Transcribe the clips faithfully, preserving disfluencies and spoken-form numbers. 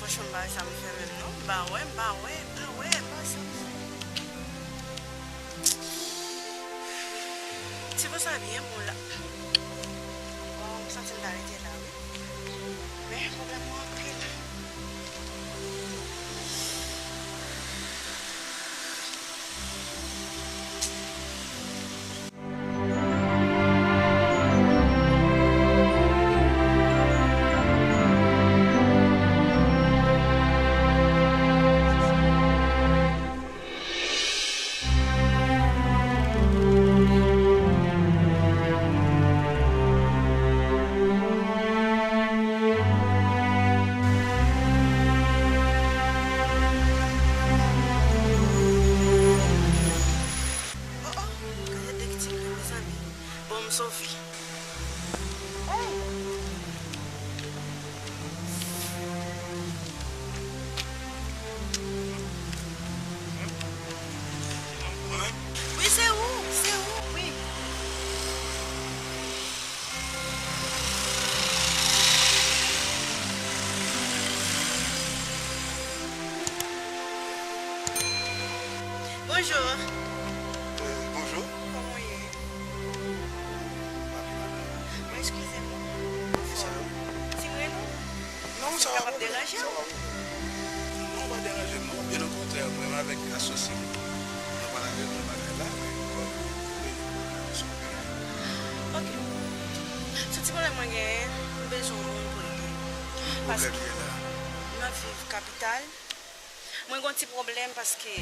Franchman, m pa wè sa m fè menm non. M pa wè, m pa wè, m pa wè, m pa wè sa m fè. Ti bon sa byen bon la. Bon, m santi m ta rete la, wi. Men, pwoblèm mwen anpil. Oh, oh, gade de ti bri, mezanmi. Bon, m sove. Hey! Wi, se ou, se ou, wi. Bonjou. Euh, bonjou. Kòman w ye? Mwen, eskize m non. Ti mwen non. Non, sa va, pa pwoblèm. Sa va, wi. Non, pa deranje m non. Byen okontrè, mwen menm avèk asosye m, nou pral avèk yon bagay la, men kòm, wi, sou bagay. Ok. Sou ti pwoblèm mwen genyen, m bezwen yon moun pou ede m. Paske m ap viv kapital. Mwen gen yon ti pwoblèm paske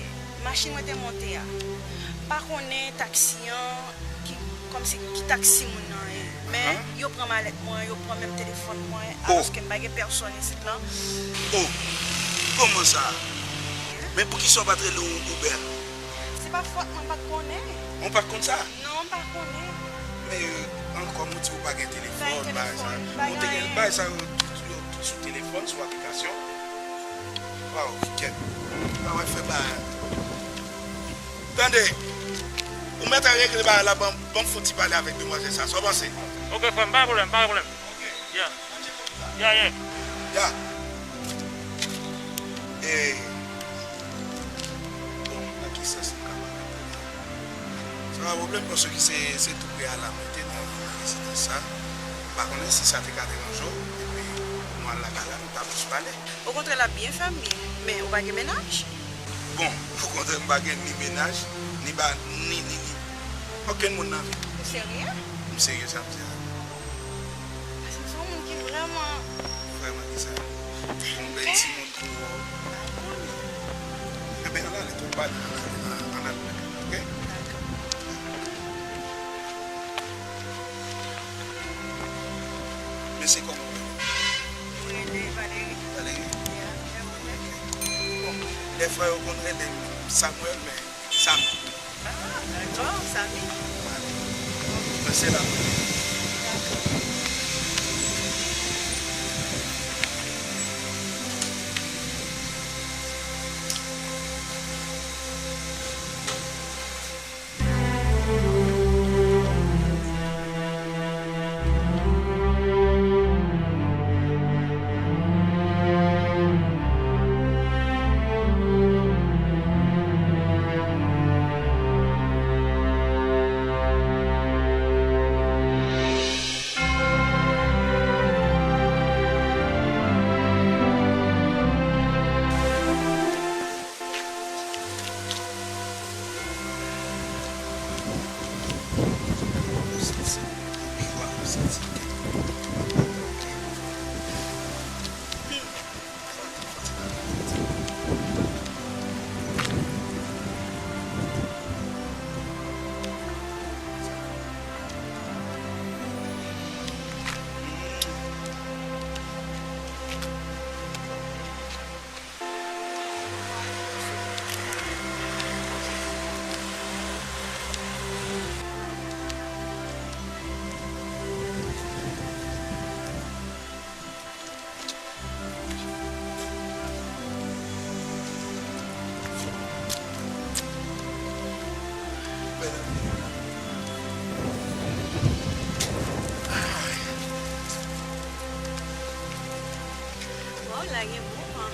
machin mwen te monte a, m pa konnen taksi an ki, kòmsi ki taksi moun nan ye. Men yo pran malèt mwen, yo pran menm telefòn mwen, alòske m pa gen pèsòn isit lan. Oh, kòman sa? Men poukisa w pa t rele yon Uber? Se pa fòt mwen, m pa t konnen. Ou pa t konn sa? Non, m pa konnen. Men, ankò, m di w pa gen telefòn, bagay sa. Ou te gen bagay sa yo tout, yo tout sou telefòn, sou aplikasyon. Waw, kèt. Sa va fè bagay. Tande, ou mèt a regle bagay la, ban, ban m fè yon ti pale avèk demwazèl sa. Sa w panse? Ok, frè m, pa gen pwoblèm, pa gen pwoblèm. Ok. Ya. Ya, ya. Ya. E, bon, nan ki sans m ka pale avè w? Se pa pwoblèm, paske se, se tou pre a la mwen te nan, nan rezidans sa. M pa konnen si sa te ka deranje w, epi nou al lakay la, nou ta plis pale. Okontrè, l ap byen fè m byen. Men, ou pa gen mennaj? Bon, okontrè, m pa gen ni mennaj, ni ba, ni, ni, ni okenn moun nan vi m. Ou serye? M serye, sa m di a. Paske m se yon moun ki vrèman. Vrèman ki sa? Yon bèl timoun pou ou. Enben, ann ale, tou pale, ann ale, ann ale, ok? Dakò. Mesye, kòman w rele? Mwen rele Valery. Valery? Ya, e ou menm? Bon, dèfwa yo konn rele m Samuel, men Samy. Ah, dakò, Samy. Mwen se la. Dakò. Waw, la gen bon van.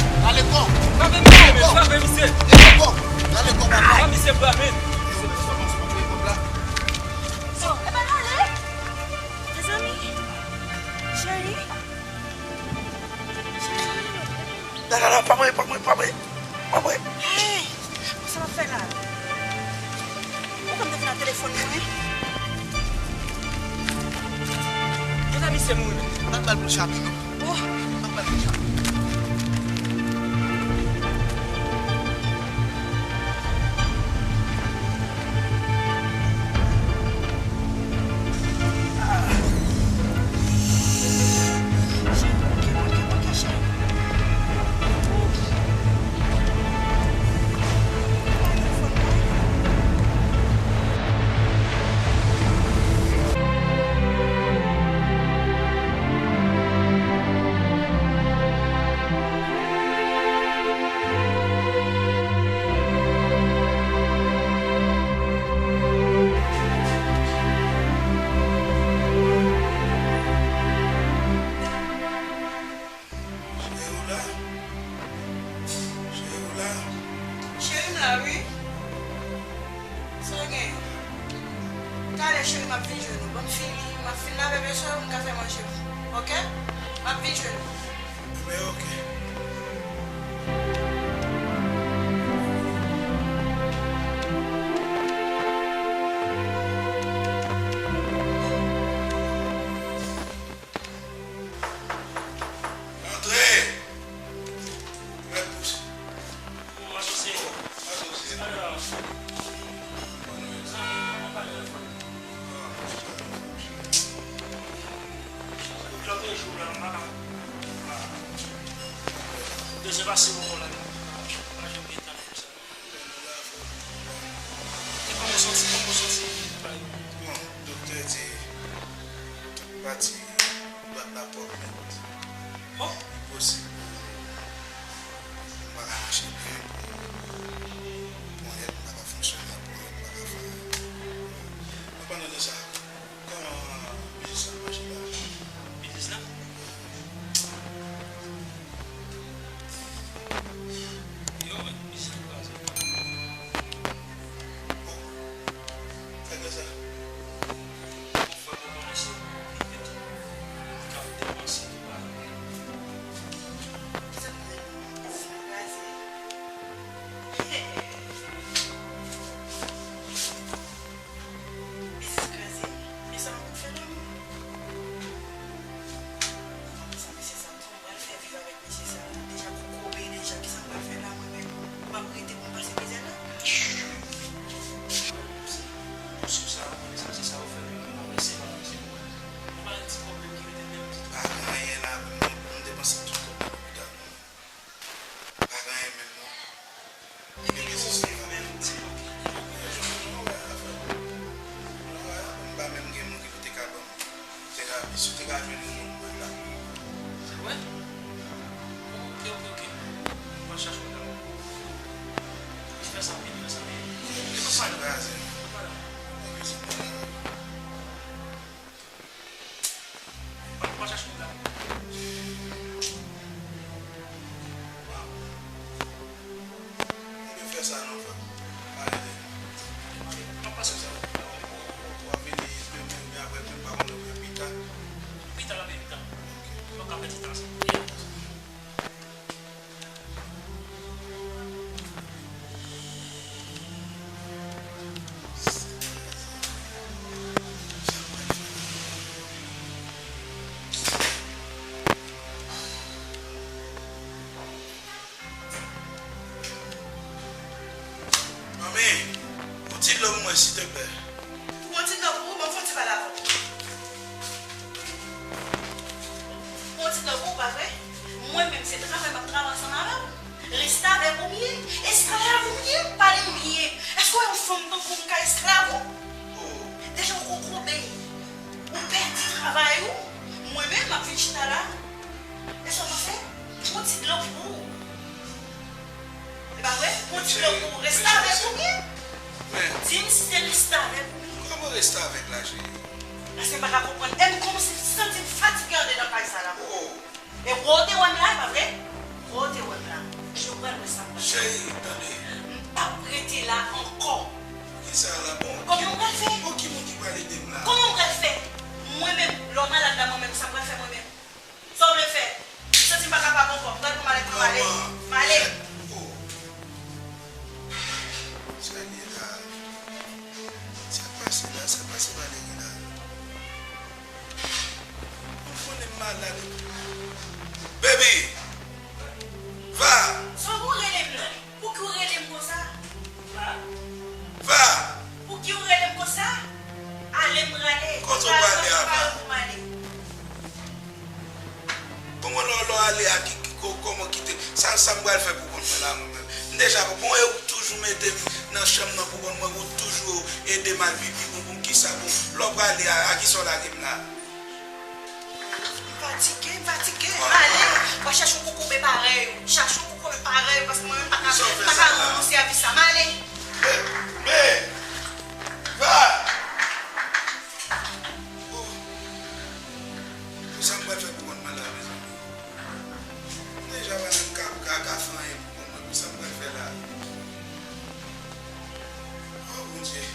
Rale kò. Frape misye, men, frape misye. Rale kò. Rale kò, papa. Frape misye, frape. Yo, men, sa pase pou mwen, kòb la. Oh, e pa rale. Mezanmi. Cheri. Cheri. La, la, la, pa mwen, pa mwen, pa mwen. Pa mwen. Hey, sa w ap fè la? Ou konn te vin nan telefòn mwen? Kote misye mouri? Bat bal pou chapi, non. Oh. Bat bal pou chapi. Cheri, ou la? Cheri, ou la? Cheri, m la, wi. Sa w gen? Talè, cheri, m ap vin jwenn ou. Ban m fini, m ap fin lave veso yo, m ka fè manje pou ou. Oke? M ap vin jwenn ou. Ebyen, oke. Antre! Mèt bouch. Asosye. Asosye. Lòt jou la, m pa ka. Dezyèm pase bon la. Pa janm gen tan konsa. E kòman w santi, kòman w santi? Bon, doktè di pati dwat la pwòp nèt. Oh! Li posib pou m pa ka mache byen, pou ponyèt m pa ka fonksyone, ponyèt m pa ka fè. Anpalan de sa, kòman biznis la ap mache la? Biznis la? Yo, men, biznis la kraze. Bon, sa k fè sa? Bon, fò w konnen se li menm ki ap depanse tou pa. Si w te ka jwenn yon moun pou l la. Sa vre? Ok, ok, ok. Mwen chache yon moun. Fè sa vit, fè sa vit. Li pa pale. Li pa pale. Mwen chache moun la. Ou te fè sa non, frè. Pale de li. M ap pase sa. W ap vini demen oubyen aprè demen, m pa konnen, oubyen pita. Pita, la, pita. Ok. Mwen ka pèdi tan sa. Manmi, yon ti dlo pou mwen, silteplè. Pou yon ti dlo pou ou, ban m fè yon ti pale avè w. Pou yon ti dlo pou ou, pa vre? Mwen menm, se travay m ap travay ansanm avè w. Restavèk ou m ye, esklav ou m ye, pale m byen. Èske w wè yon fanm tankou m ka esklav ou? Deja w kokobe, ou pèdi travay ou, mwen menm, m ap vin chita la. E sa w panse? Yon ti dlo pou ou. E pa vre? Yon ti dlo pou ou. Restavèk ou m ye? Di m si se restavèk ou m ye. Kòman restavèk la, cheri? Paske m pa ka konprann. E m kòmanse santi m fatige andedan kay sa la. E wè w te wè m la, e pa vre? Wè w te wè m la. Jowèl wè sa m pral fè. Cheri, tande. M p ap rete la ankò. Kisa la? Bon, kòman m pral fè? Bon, ki moun ki pral ede m la? Kòman m pral fè? Mwen menm, lè w malad la, mwen menm, sa m pral fè mwen menm? Sa w vle fè? M santi m pa kapab ankò. M pral pran malèt mwen, m ale. Kòman? M ale. Oh. Sa l ye la? Sa k pase la? Sa k pase Valérie la? Ou konnen m malad. Baby! Va! Sa w rele m nan? Pouki w rele m konsa? Va! Va! Pouki w rele m konsa? Ale m prale. Kote w prale a, Va? Pou m ale. Bon, bon, lè w, lè w ale a, ki, ki, ko-, kòman kite? Sa, sa m pral fè pou kont mwen la, mwen menm? M deja, bon, e ou toujou mete m nan chanm nan pou kont mwen, ou toujou ede m al pipi, bon, bon, kisa, bon, lè w prale a, a kisa w lage m la? M fatige, m fatige, m ale. W a chache yon kokobe parèy ou. Chache yon kokobe parèy ou, paske mwen menm m pa ka, m pa ka rann ou sèvis sa. M ale. Men, men, va! Oh. Pou sa m pral fè pou kont mwen la, mezanmi. M deja pa menm ka, ka, ka fè anyen pou kont mwen, pou sa m pral fè la. Oh, Bondye.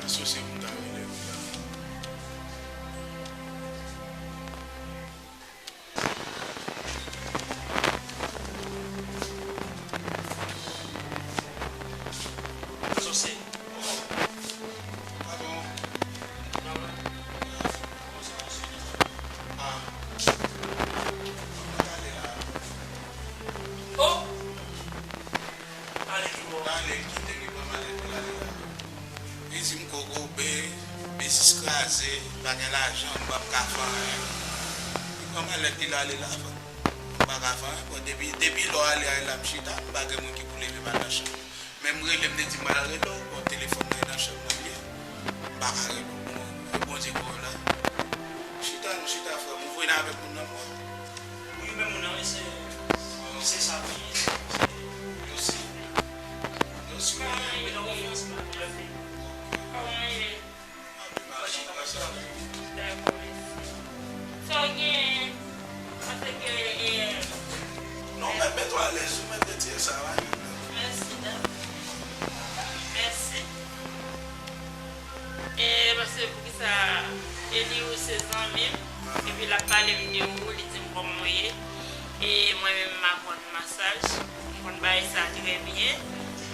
Asosye m ta rele wi la. Asosye. Oh. Padon. Nòmal. Ah. Mwen ale la. Oh! Ale ki bò? Ale, kite li pran malèt li ale la. Li di m kokobe, biznis kraze, pa gen lajan, m p ap ka fè anyen. Li pran malèt li l ale la, frè. M pa ka fè anyen. Bon, depi, depi lè w ale a la, m chita, m pa gen moun ki pou leve m al nan chanm. Men m rele, m te di m pral rele w, bon, telefòn nan nan chanm nan li ye. M pa ka rele w, bon, e Bondye k wè w la. Chita, nou chita, frè m. Ou vin avèk moun nan, mwen. Wi, men moun nan, wi, se, se sa, wi, se, se, yo si, yo si, wi. Kòman ye? Kòman ye? Dakò, mèsi. Sa w gen? Paske, e, non, men, mete w alèz, ou mèt retire sa, wi. Mèsi, dakò. Mèsi. E, paske poukisa Eliou se zanmi m, epi l ap pale m de ou, li di m kòman w ye. E mwen menm, m aprann masaj. M konn bay sa trè byen.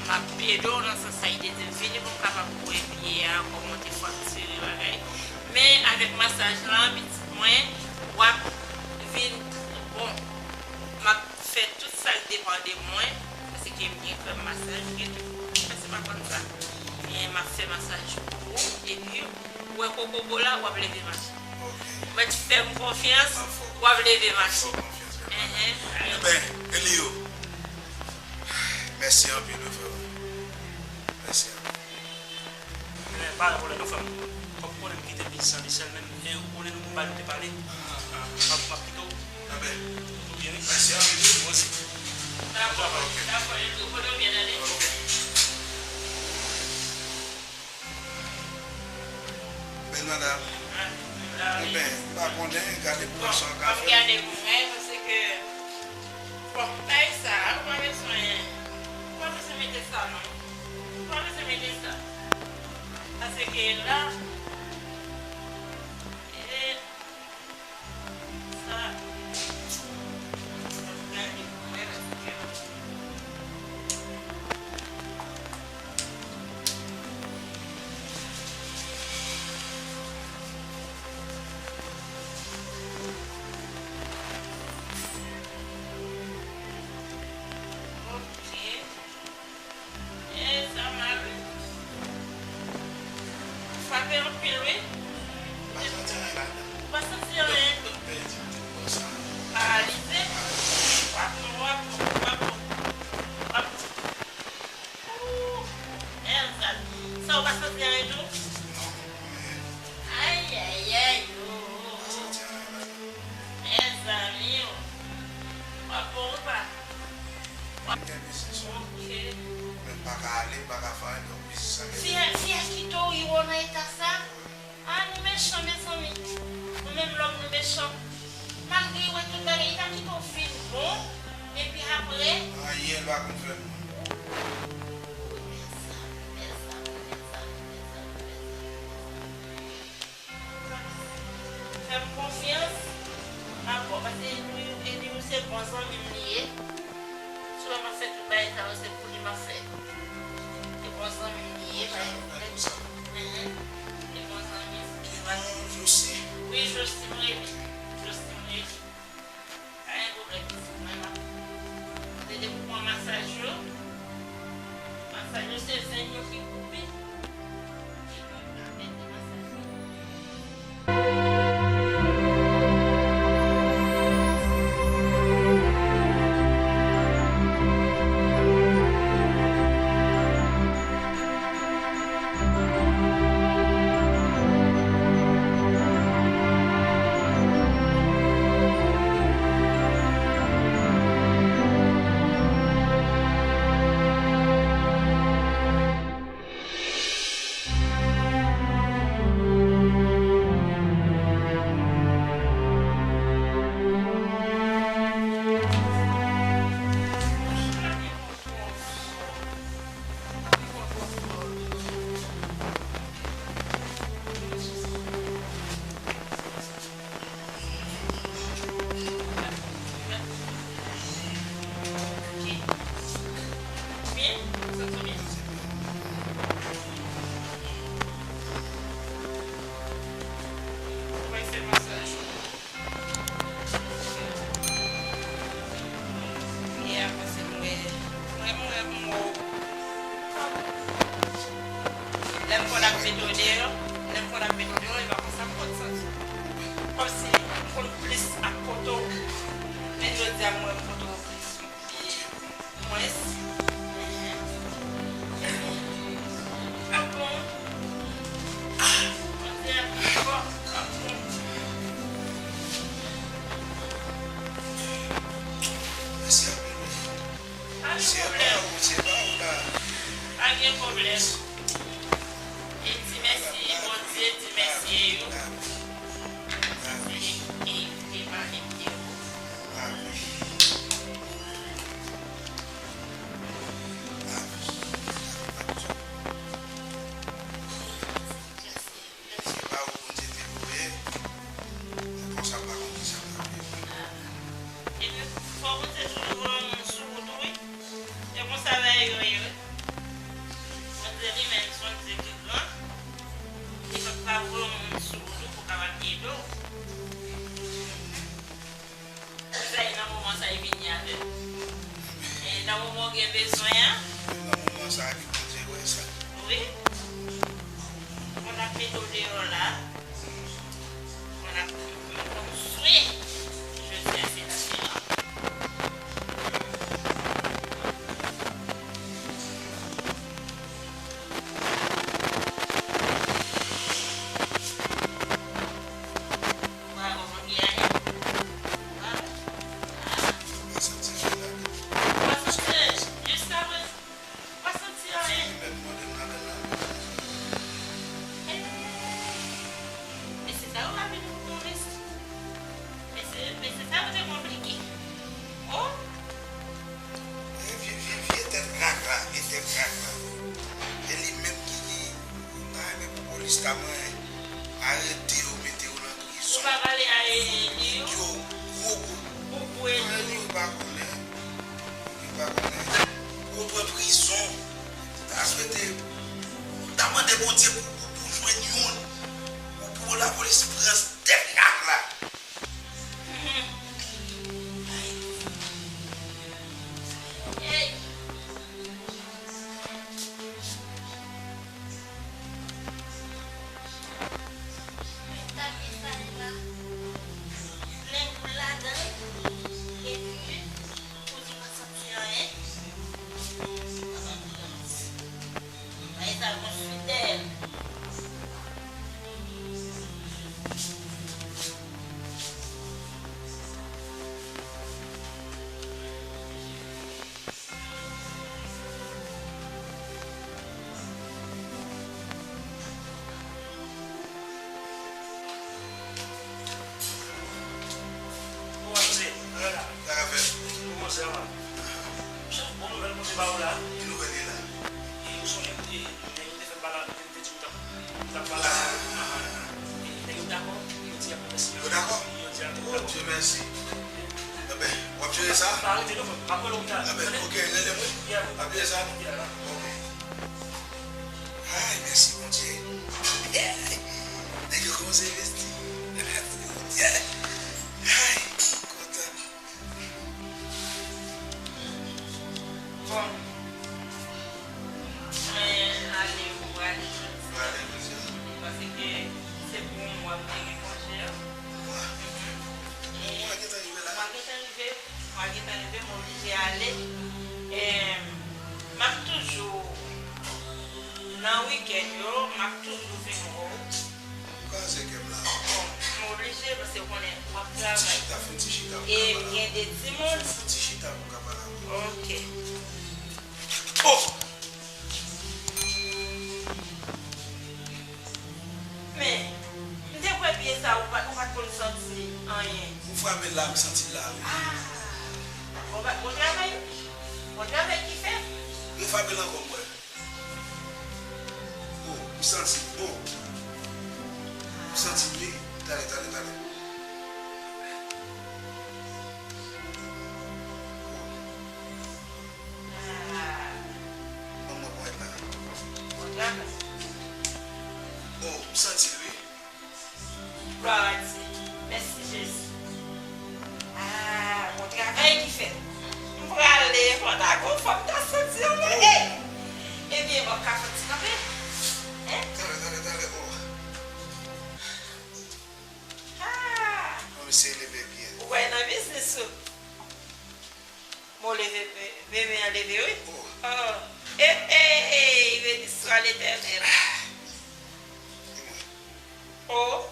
M ap ede w nan sans sa, li te di m vini pou m kapab wè pye a, kòman w te fraktire bagay. Men avèk masaj lan, pitit mwen, w ap vin bon. M ap fè tout sa k depann de mwen, paske m gen krèm masaj, m gen tout. Paske m aprann sa. Men M ap fè masaj pou ou, epi ou wè kokobo la, w ap leve mache. Ok. Mèt fè m konfyans, w ap leve mache. Fè w konfyans, fè m konfyans. Enhen. Enben, Elio, mèsi anpil wi, frè. Mèsi anpil. Men pa gen pwoblèm non, frè m. Kòm ou konnen m kite biznis lan li sèl menm, e ou konnen nou konba nou te pale. M ap, m ap kite w. Enben, ou byen wi. Mèsi anpil. Mwen osi. Dakò, dakò, Elio. Kote w byen ale? Ok. Bèl madanm. Enben, m pa konnen, gade pou wè sa w ka fè. Bon, m ap gade pou mwen, paske, bon, bagay sa a, ou pa bezwen, ou pa bezwen mete sa non. Ou pa bezwen mete sa. Paske la, e, sa, m ap gade pou mwen, paske Ok. E sa mal wi. Frape anpil wi. Pa santi anyen ladan. Ou pa santi anyen. Tout pèdi, tout bon sa. Paralize. W ap bon, w ap bon, w ap bon. W ap bon. Ooh, Elsa, sa ou pa santi anyen tou? Non, anyen. Ayayay, oh, oh, oh. Pa santi anyen ladan. Mezanmi, oh. W ap bon ou pa? W ap... M gen biznis wi. Ok. Men m pa ka ale, m pa ka fè anyen, donk biznis lan gen... Fiyè, fiyè kite w Iwo nan eta sa? Ah, nou mechan, mezanmi. Nou menm lòm, nou mechan. Malgre w wè tout bagay, li ta kite w fin bon, epi apre... Anyen l pa konn fè moun. Mezanmi, mezanmi, mezanmi, mezanmi, mezanmi. Fè m konfyans, dakò, paske Edwin, Edwin se bon zanmi m li ye. Sou la m ap fè tout bagay sa yo, se pou li m ap fè. Se bon zanmi m li ye, pa... Enhen. Se bon zanmi m. Ki non, Josi? Wi, Josi m rele. Josi m rele. Pa gen pwoblèm, pitit mwen, m ap plede pou pran masaj yo. Masaj yo, se zen yo ki koupe. Epi, m ap mete masaj yo. Lè m konn ap mete w deyò, lè m konn ap mete w deyò, e pa konsa m konn santi m. Kòmsi m konn plis ak kote w. Men jodi a, m wè m kote w plis. Mwens. Ap bon. Ah, Bondye ap bon. Ap bon. Mèsi anpil wi. Pa gen pwoblèm. Se pa ou, se pa ou la. Pa gen pwoblèm. E di mèsi Bondye, di mèsi Eyou. Eyou te pale m de ou. Mete w deyò la. Mwen ap pran swen. Jodi a se la seyans. Bravo, Mondiane. Bravo. Ah. Ou pa santi anyen la? Ou pa santi anyen. Jiska prezan, ou pa santi anyen. Li mèt mande m ladan la. Hey. Mesye sa yo pa vini pou mwen, mesye. Mesye, mesye sa yo te konplike. Oh. E vye, vye, vye tèt rag la, vye tèt rag la. E li menm ki, ki, m ta renmen pou polis ta manyen arete yo, mete yo nan prizon. Ou pa pale a Eli, yo? Yo, gwo, gwo. Ou kwè li? Yo pa konnen. Yo pa konnen. Ou pran prizon. M ta swete, m ta mande Bondye pou, pou, pou jwenn youn. Pou, pou lapolis pran tèt rag la. Bagay sa gon fidèl. Bon, Jose, ann la. Sa k ap fèt? Bon, Jose, ann la. Bon nouvèl Bondye ba ou la. Ki nouvèl li la? E ou sonje, e, nèg yo te fè m pale avèk li, te di m t ap, m t ap pale avè w. Ahan. E nèg yo dakò, yo di y ap fè siy. Yo dakò? Yo di y ap fè. Oh, Dye mèsi. Enben, w ap jere sa? Pa rete non, frè m. M ap rele w pita. Enben, ok, rele m, wi. Yeah. W ap jere sa? Yeah. Ok. Ay, mèsi Bondye. Nèg yo kòmanse envesti. Mèsi Bondye. Ay, kontan. Bon. Mwen ale, ou prale jodi a. Ou prale jodi a. Paske se pou mwen w ap te gen konje a. Mwa. Mhm. Mwa gentan rive la. Mwa gentan rive. Mwa gentan rive, m oblije ale. E, m ap toujou, nan wikenn yo, m ap toujou vin wè w. Ou kraze kè m la. Bon, m oblije, paske ou konnen, w ap travay. Fè ti chita, fè ti chita, pou m ka pale avè w. E m gen de timoun. Fè ti chita, pou m ka pale avè w. Ok. Oh! Men, m te kwè pye sa ou pa, ou pa t konn santi anyen. Ou frape l la, m santi l la, wi. Ah! Bon, ba, bon travay. Bon travay ki fèt. Refrape l ankò, m kwè. Oh, m santi l. Oh. M santi l, wi. Talè, talè, talè. Oh. Ah. Ban mwen ponyèt la. Bon travay. Oh, m santi l, wi. Glwa a Dye. Mèsi, Jezi. Ah, bon travay ki fèt. M prale, pandan gon fanm ta santi anmwe. Oh. Hey! Ebyen, w ap ka fè ti kanpe. Hein? Talè, talè, talè, oh. Ah! Bon, misye leve byen. Ou kwè nan biznis ou? Bon, leve, be-, bebe an leve, wi. Oh. Oh. Eh, eh, eh, beni swa Letènèl. Oh.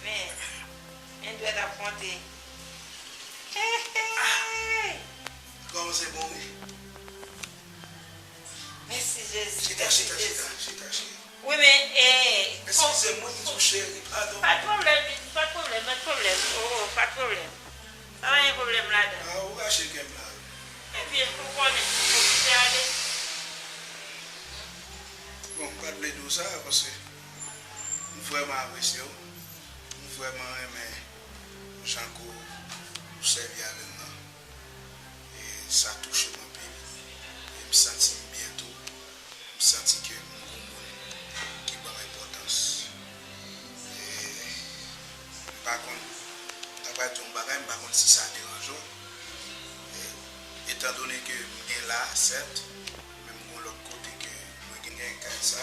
Men, men dwèt ap monte. Hey, hey. Kòmanse bon, wi. Mèsi, Jezi. Chita, mèsi, chita, Jezi. Chita, chita, chita. Wi, men, eh, eskize m, wi, m di w cheri, padon. Pa t pwoblèm, pa t pwoblèm, pa t pwoblèm. Oh, oh, pa t pwoblèm. Pa gen pwoblèm ladan. Ah, ou rache kè m la, wi. Ebyen, ou konnen, oblije ale. Bon, m pa t vle di w sa, paske m vrèman apresye w. M vrèman renmen jan ke w sèvi avè m nan. E sa touche m anpil. E m santi m byen tou. M santi ke m gon moun ki ban m enpòtans. E m pa konn, m ta pral di w yon bagay, m pa konn si sa deranje w. E, etandone ke m gen la, sèt, men m gon lòt kote ke mwen gen, gen kay sa,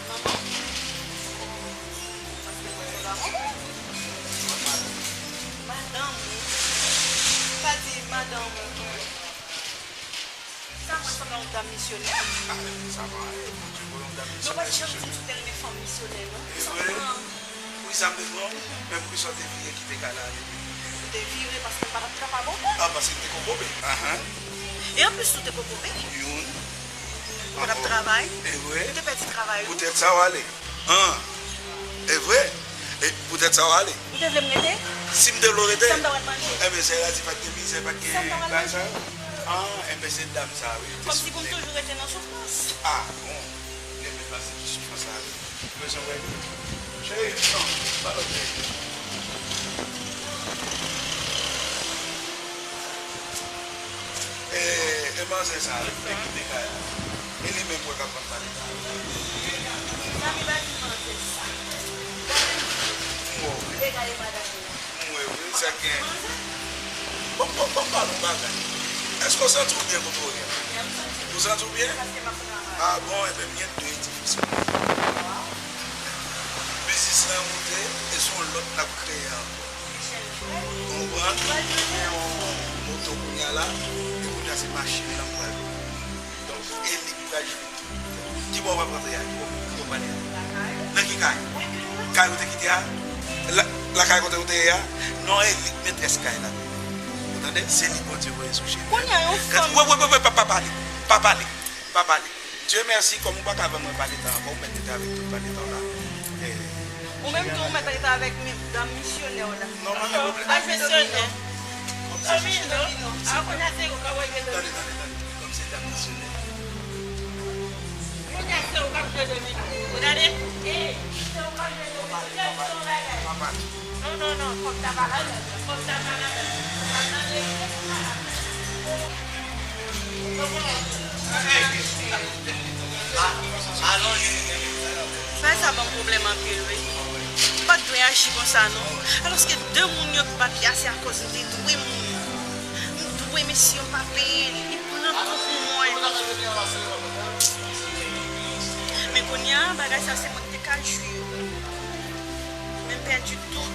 Manman? Paske mwen se la manman. Madanm ou. Pa di madanm ou. Sa mwen sanble yon dam misyonè? Sa pa anyen, Bondye voye yon dam misyonè. Nou pa t janm di m sou tèl de fanm misyonè, non. Sa pa. Sa m te pran w, men poukisa w te vire kite kay la ale? M te vire paske m pa t ap kapab ankò. Ah, paske m te kokobe. Ahan. E anplis, ou te kokobe. Youn. Ou pa t ap travay. E vre? Ou te pèdi travay ou. Poutèt sa w ale. An. E vre? E poutèt sa w ale. Ou te vle m rete? Si m te vle w rete, sa m ta pral manje? Enben, sè la di pa t gen mizè, pa t gen bagay sa yo. An, enben, se dam sa, wi. Kòmsi pou m toujou rete nan soufrans. Ah, bon. Gen menm pase ki soufrans la, wi. Ou bezwen wè li? Cheri, non, pa lòt nèg. E, e manzè sa, li te kite kay la. E li menm wè k ap vann paleta. Zanmi pa di manzè sa. Gade m. M wè w vre. E gade madanm li. M wè w vre, sa k gen. Bon, bon, bon, pale yon bagay. Èske w santi w byen kote w ye a? Ou santi w byen? Ah bon, enben, m gen de edifis pou mwen. Biznis lan moute, e se yon lòt n ap kreye ankò. Ou konprann? Mwen gen yon moto kounye a la, e kounye a se machin nan m pral jwe. Donk, e li k pral jwe. Ki bò w ap rantre a? Ki bò, ki bò w prale a? Nan ki kay? Kay ou te kite a? La, lakay kote ou te ye a? Non, e li k metrès kay la. Ou tande? Se li Bondye voye sou chemen. Kounye a, yon fanm. Wè, wè, wè, wè, pa, pa pale. Pa pale. Pa pale. Dye mèsi, kòm ou pa ka ban mwen paleta ankò, ou mèt rete avèk tout paleta w la. Eh. Ou menm tou, ou mèt rete avèk mi-, dam misyonè w la. Non, pa gen pwoblèm. Dam misyonè. Kòm se domino. A, kounye a se ou k ap rete domino. Tande, tande, tande. Kòm se dam misyonè. Kounye a se ou k ap jwe domino. Ou tande? Eh, se ou k ap jwe domino. Tande yon bagay. Pa pale. Non, non, non, fòk ta pa ladan, fòk ta pa ladan. Bagay sa ban m pwoblèm anpil, wi. M pa t dwe aji konsa, non. Alòske de moun yo k bat li a, se akoz m te dwe moun. M dwe mesye yo pa peye li. Li pran kou pou mwen. Men kounye a, bagay sa se mwen ki te ka jwi yo. Men m pèdi tout.